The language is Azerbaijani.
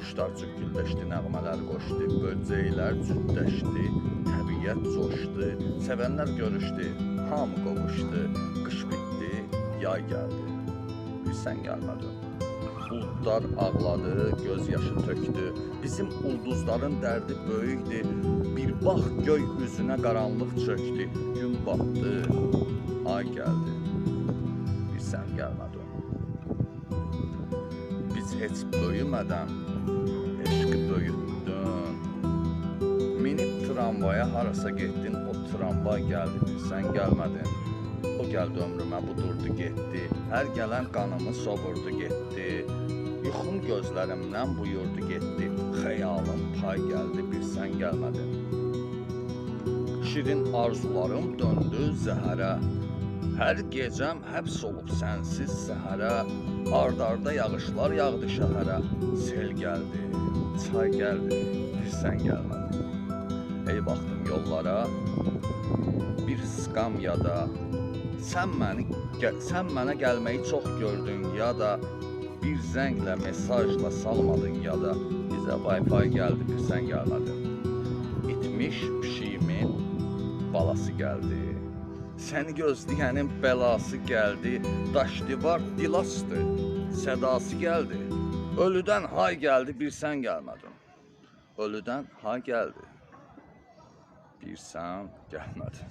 Quşlar cükkülləşdi, nəğmələr qoşdu, böcəklər cütləşdi, təbiət coşdu, sevənlər görüşdü, hamı qovuşdu, qış bitdi, yay gəldi, bir sən gəlmədin. Buludlar ağladı, göz yaşı tökdü, bizim ulduzların dərdi böyükdü, bir bax göy üzünə qaranlıq çökdü, gün batdı, ay gəldi, bir sən gəlmədin. Biz heç böyümədən eşqi böyütdün. Minib tramvaya harasa getdin, o tramvay gəldi, bir sən gəlmədin. O gəldi ömrümə, bu durdu getdi. Hər gələn qanımı sovurdu getdi. Yuxum gözlərimdən buyurdu getdi. Xəyalım pay gəldi, bir sən gəlmədin. Şirin arzularım döndü zəhərə. Hər gecəm həbs olub sənsiz səhərə. Ard-arda yağışlar yağdı şəhərə. Sel gəldi, çay gəldi, bir sən gəlmədin. Ey baxdım yollara, bir skamyada. Sən mənə gəlməyi çox gördün ya da bir zənglə, mesajla salmadın ya da bizə Wi-Fi gəldi, bir sən gəlmədin. İtmiş pişiyimin balası gəldi. Səni gözləyənin bəlası gəldi, daş divar dilasdı, sədası gəldi. Ölüdən hay gəldi, bir sən gəlmədin. Ölüdən hay gəldi, bir sən gəlmədin.